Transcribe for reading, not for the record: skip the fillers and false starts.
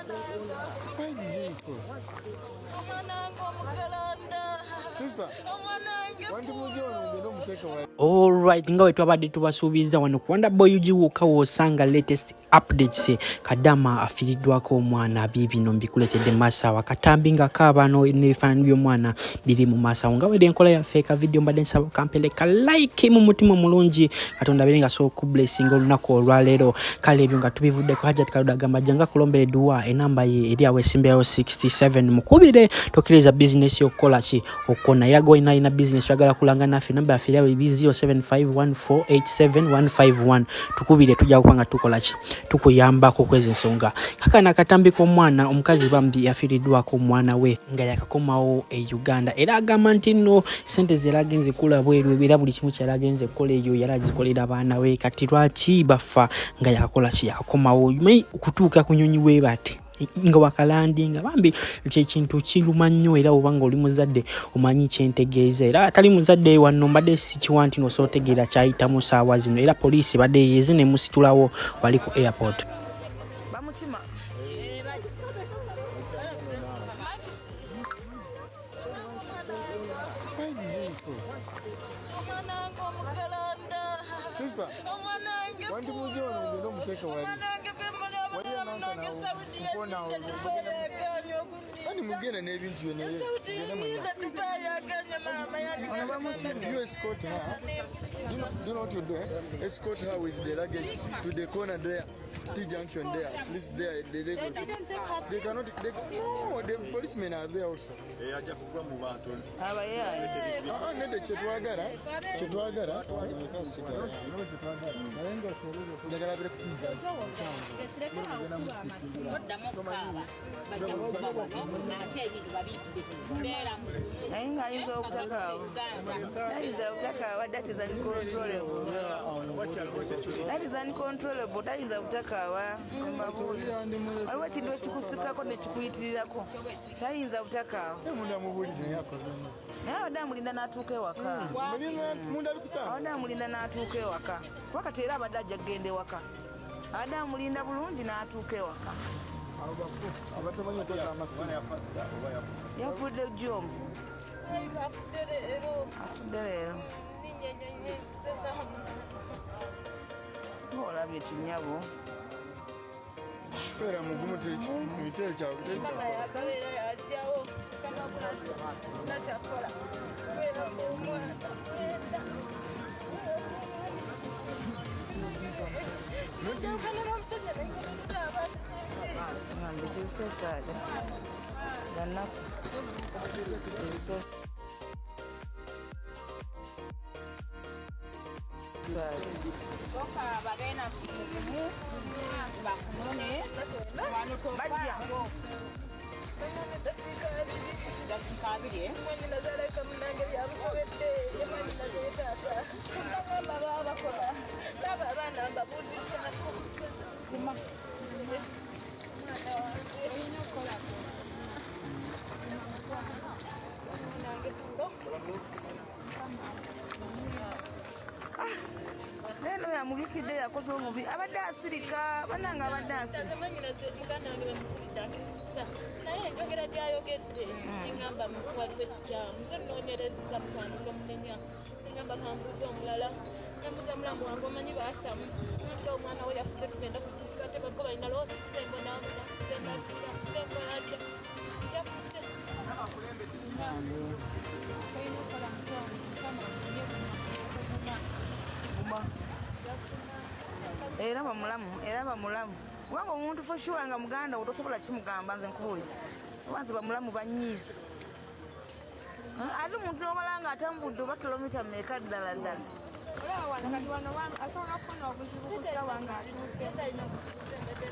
Why did you call? Sister, wandimujja wano ogende omuteeke wali. Alright, nga bwe twabadde tubasuubiza wano ku Wonder Boy UG wokka w'osanga latest updates. Kadama afiiriddwako omwana, biibino mbikuleetedde mu maaso awo. Akatambi nga kaabano n'ebifaananyi by'omwana biri mu maaso awo. Nga bweri enkola yaffe ka video, mbadde nsaba kampere ka like mu mutima omulungi, Katonda abeere nga asobola okublessinga olunaku olwaleero. Kale ebyo nga tubivuddeko, Hajat Kaluda agamba jjanga kulombera edduwa, enamba ye eri awo esimbirawo 67, mukubire. Tokkiriza bizinesi okukola ki okukona. Era gwe olina bizinesi oyagala kulanga naffe, namba yaffe eri awo eri 0751487151, tukubire, tujja kuba nga tukola ki tukuyambako kwezi ensonga. Kakana akatambi k'omwana, omukazi bambi yafiiriddwako omwana we nga yakakomawo e Uganda, era agamba nti nno sente ze yali agenze kula bweru, era buli kimu kyeyali agenze kukola eyo yali agikolera abaana we. Kati lwaki bafa nga yakakola ki yakakomawo okutuuka ku nyonyi we bati nga wakalandinga? Bambi kyekintu kiruma nnyo, era oba nga oli muzadde omanyi kyentegeeza, era atali muzadde wanno mbadde sikiwa nti nosobola otegeera kyayitamu saawa zino. Era poliisi badde yeze nemusitulawo wali ku airport. Bamukima. Why did you call? Sister, wandimujja wano ogende omuteeke wali. Waliyo nanka nawo, mpona awo, Ani mugende n'ebintu byo naye mugende mwenna. Ono bamukimye. You escort her. Do you know what you do? Eh? Escort her with the luggage to the corner there, T junction there. At least there, they cannot. They, no, the policemen are there also. Ajja kugwa mu bantu. Abayaaye. Ah, nedda, kyetwagala kyetwagala njagala abere ku T junction. Oddamu okukaaba, bajja kukuba wano ate ebintu babibbe. Beera Naye ng'ayinza obutakaaba. Tayinza butakaaba, that is uncontrollable. That is uncontrollable, tayinza butakaaba. Mbabuulira. Waliwo ekintu ekikusikako ne kikuyitirirako. Tayinza butakaaba. Munda mubulire naye akoze. Naye abadde amulinda n'atuuka ewaka. Munda ali kutambula. Abadde amulinda n'atuuka ewaka. Kuba kati era abadde ajja kugenda ewaka. Abadde amulinda bulungi n'atuuka ewaka. Abo bafu abatamanyi okweka amasimu. Yafudde jjo. Afudde leero. Ng'olabye kinyabo. Beera mugumu, ebitebe kyawe. Yakabeera yajjawo nakyakola beera omwana njawukana n'omusajja nengenza abaana. Ngambe it is so sad. Gannaku. It is so sad. Tokaaba, beera mugumu, bakunone wano. Bajja. Tofaako. Dakiika 20. Dakiika 20, eh? Mwanyinaze alabika munange byamusobedde, ye mwanyinaze ye taata bagamba baba bakola baaba abaana mbabuuzizaako mwana wange Olina okukola. Mwanange tulo. Naye no yamubikidde yakoze obubi. Abadde asirika, bannange abadde asirika. Nze mwanyinaze muganda wange bamukubidde akisisa, naye enjogera gyayogedde eŋŋamba waliwo ekikyamu. Nze nnoonyereza mukwano nga munenya, neŋŋamba kambuuze omulala, nembuuza mulamu wange, omanyi baasamu nabula omwana we yafudde, tugenda kusiika ate bago balina loss, nze mbonabona, nze ndabira, nze nkola atya, yafudde. Olina okukola mukwano, Mukama akunye kuguma. Era bamulamu, era bamulamu. Kubanga omuntu for sure nga muganda wo tosobola kimugamba. Nze nkubuulira. Oba nze bamulamu banyiiza. Ate omuntu n'omala nga atambudde oba kilomita mmeka ddala ddala. Olaba wano kati wano asobola okufuna obuzibu ku ssaawa ng'atuuse. Talina buzibu, nze mbadde.